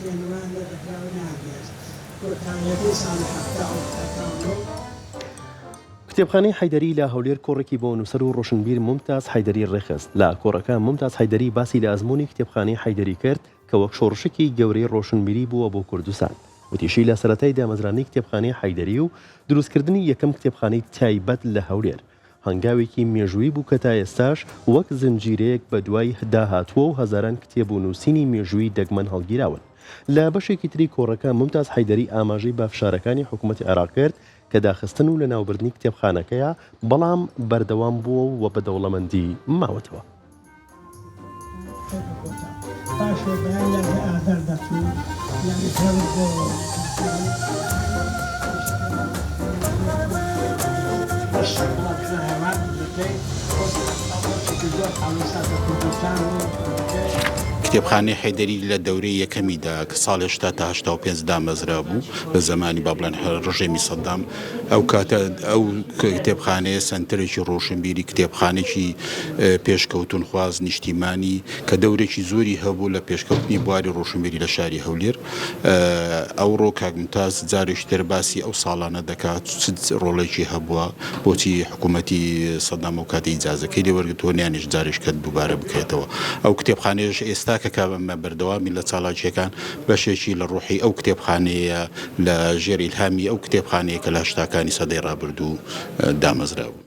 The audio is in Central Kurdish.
پێنوان نەدەکرا و نەیاندەهێشت. کۆتاییەکەی ساڵی 79. کتێبخانەی حەیدەری لە هەولێر کۆڕێکی بۆ نووسەر و ڕۆشنبیر مومتاز حەیدەری ڕێکخست. لە کۆڕەکە مومتاز حەیدەری باسی لە ئەزموونی کتێبخانەی حەیدەری کرد کە وەک شۆڕشێکی گەورەی ڕۆشنبیری بووە بۆ کوردستان. وتیشی لە سەرەتای دامەزراندنی کتێبخانەی حەیدەری و دروستکردنی یەکەم کتێبخانەی تایبەت لە هەولێر، هەنگاوێکی مێژوویی بوو کە تا ئێستاش وەک زنجیرەیەک بەدوای دا هاتووە و هەزاران کتێب و نووسینی مێژوویی دەگمەن هەڵگیراون. لە بەشێکی تری کۆڕەکە مومتاز حەیدەری ئاماژەی بە فشارەکانی حکوومەتی عێراق کرد کە داخستن و لەناوبردنی کتێبخانەکەیە، بەڵام بەردەوام بووە و بە دەوڵەمەندی ماوەتەوە. کتێبخانەی حەیدەری لە دەورەی یەکەمیدا کە ساڵی 80 تا 85 دامەزرابوو لە زەمانی با بڵێن ڕژێمی سەدام ئەو کاتە ئەو کتێبخانەیە سەنتەرێکی ڕۆشنبیری، کتێبخانێکی پێشکەوتنخواز، نیشتیمانی کە دەورێکی زۆری هەبوو لە پێشکەوتنی بواری ڕۆشنبیری لە شاری هەولێر. ئەوڕۆ کاک مومتاز جارێکی تر باسی ئەو ساڵانە دەکات چ ڕۆڵێکی هەبووە، بۆچی حکوومەتی سەدام ئەو کاتە ئیجازەکەی لێ وەرگرتووە، نیانیش جارێکی کە دووبارە بکرێتەوە. ئەو کتێبخانەیەش ئێستا کە بەردەوامی لە چالاکییەکان بەشێکی لە ڕۆحی ئەو کتێبخانەیە لە ژێر ئیلهامی ئەو کتێبخانەیە کە لە هەشتاکانی سەدەی ڕابردوو دامەزرابوو.